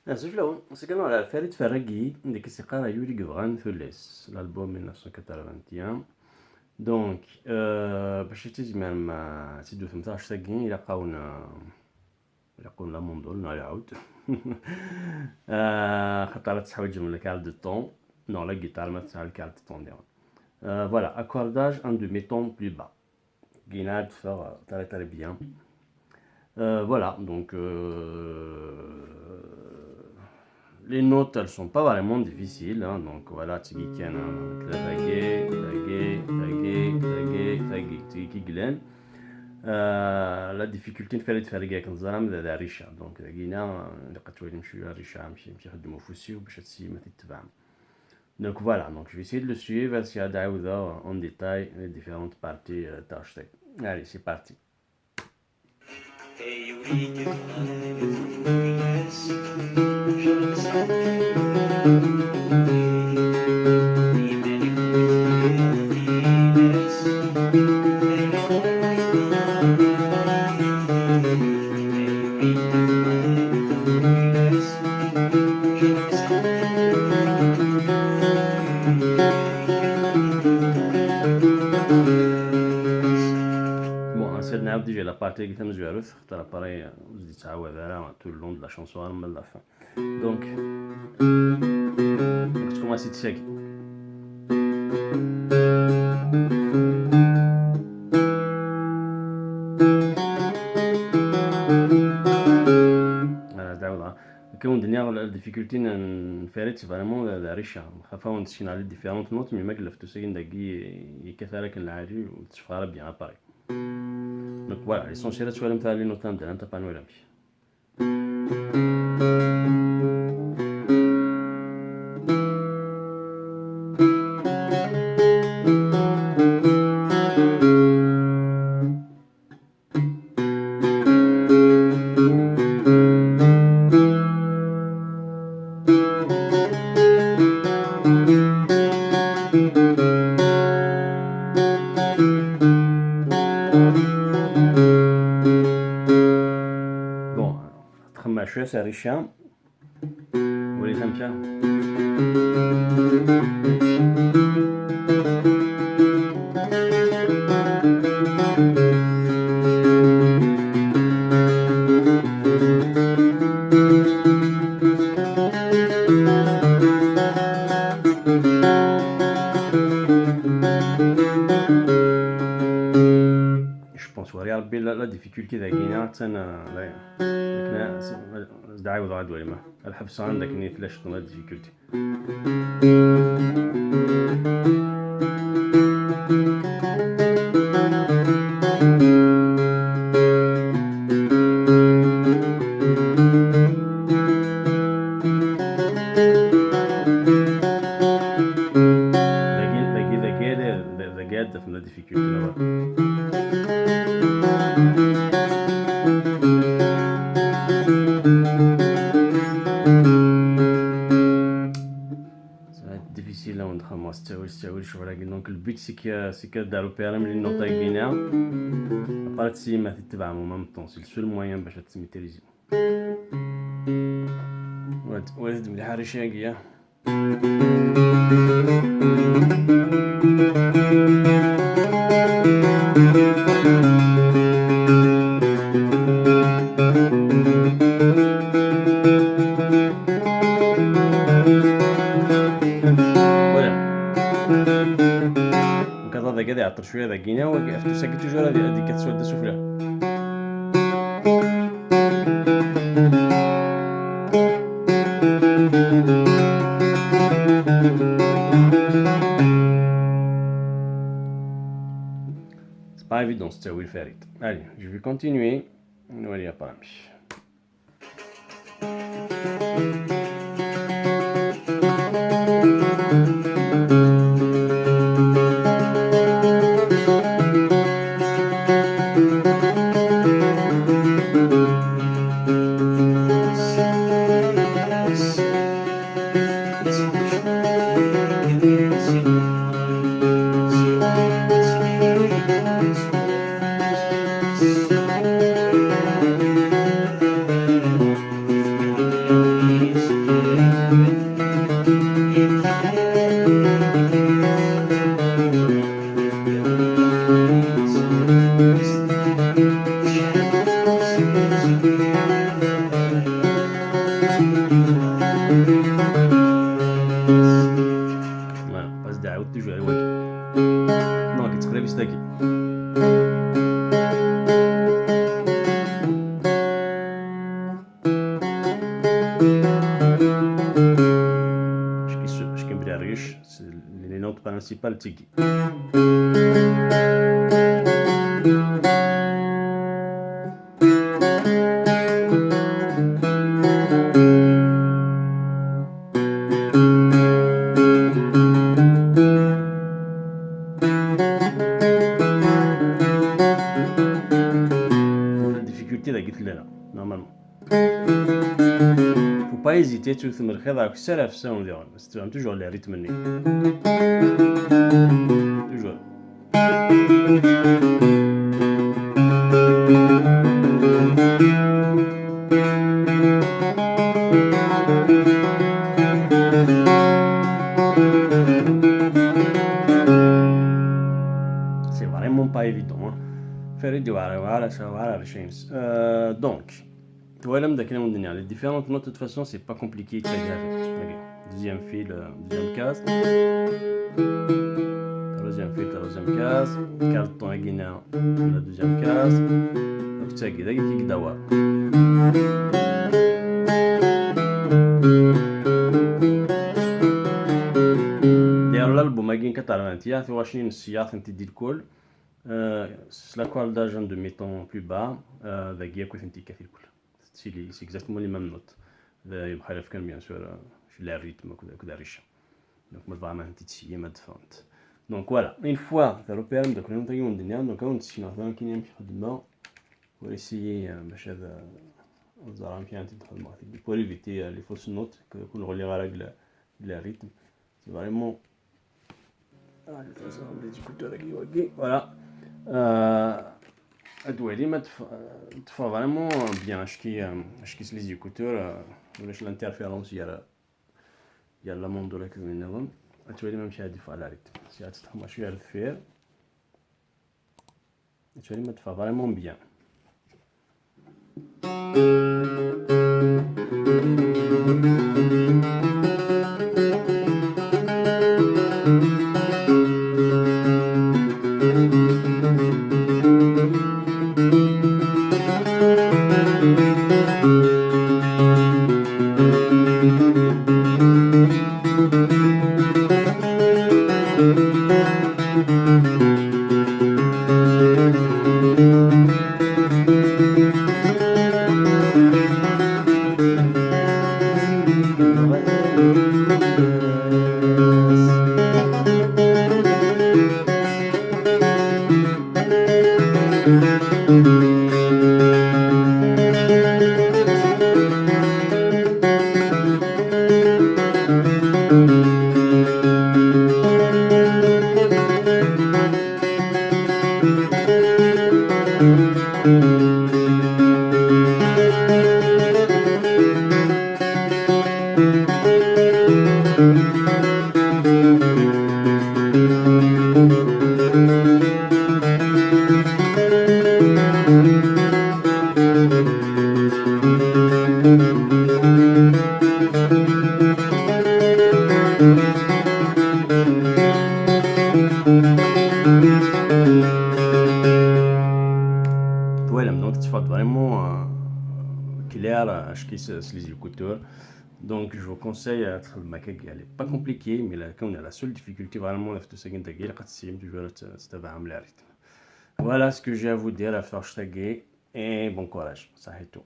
Azul, c'est quand la Farid Faragi, de Kissekara Yuri Gvran Thules, l'album 1981. Donc, باش تزمر ما سيدو 18 ساكين إلى قاونا la mandole نعاود خاطر تحوج من la de ton, non, la guitare ما تسعى la de ton ديال. Voilà, accordage un demi-ton plus bas. Guinad faire très très bien. Voilà, donc les notes, elles sont pas vraiment difficiles, hein, donc voilà, tigi tagi tagi tagi tagi tagi tigi glen. La difficulté نفرد فرقا كنزرام ذا ريشة, donc كينا اللي تولي نمشيو ريشة نمشي نمشي نخدمو فوسي باش تسي ما تتبع. Donc voilà, donc je vais essayer de le suivre, si en détail les différentes parties. Allez, c'est parti. Bon, déjà la partie qui تمزوارث خاطر pareil زيد تعاود راه tout le long de la chanson من la fin. Donc تكوماسي تشاكي. كون دنيا la difficulté نفاريت c'est vraiment la ريشة خافا ونتشين على différentes notes, mais ما قلفتو ساكن داكي يكثر العالي وتشفى bien pareil. Donc voilà, l'essentiel c'est de les notes de l'anta. شوية ريشة ولي تمشى. Je pense يا ربي la difficulté ذاكينا تانا دعاوض عاد ما الحبس عندك ني ثلاش la difficulté. ذاكي ذاكي ذاكي في la difficulté. Donc le but c'est que دارو بيرم les notes كينا après تسي ما تتبع en même temps, c'est le seul moyen باش تميتريزي. وزيد مليحة ريشة كيا. هذا قاعد يعطر شويه ذا كينا وقفت ساكت toujours هذيك كتسود سفلى. C'est pas évident, c'était Will Ferrit. Allez, je vais continuer. نولي apparemment. Voilà, passe derrière toujours donc تقريبا ستاكي. Les notes principales tigi. La difficulté là, normalement. Faut pas hésiter, tu c'est toujours les rythmes. Toujours. C'est vraiment pas évident. Hein. Donc, les différentes notes, de toute façon, c'est pas compliqué. Deuxième fil, deuxième case. Troisième fil, troisième case. Case ton la deuxième case. Donc, tu as qui dawa. D'ailleurs, l'album a gagné 81, tu vois, une الكل. L'accordage de mettant plus bas, avec c'est exactement les mêmes notes. بخلاف كان bien sûr le rythme كذا ريشه. Donc ما vraiment تيتسيي ما تفهمت. Donc voilà, une fois repéré donc نتاع الدنيا donc نتسينا مثلا كاين يمشي خدمه pour essayer باش هذا الزرام كي تدخل pour éviter les fausses notes كون غولي غير le rythme. C'est vraiment voilà. هادو ما تفا vraiment bien اش كي les écouteurs ولاش l'interférence ديال la mandole كذا النظام تولي ما مشي هادي على rythme سي تتحمر شويه على الفير تولي ما تفا vraiment bien. Vraiment clair les écouteurs. Donc je vous conseille à elle n'est pas compliquée, mais là, on a la seule difficulté vraiment voilà ce que j'ai à vous dire à faire et bon courage, ça est tout.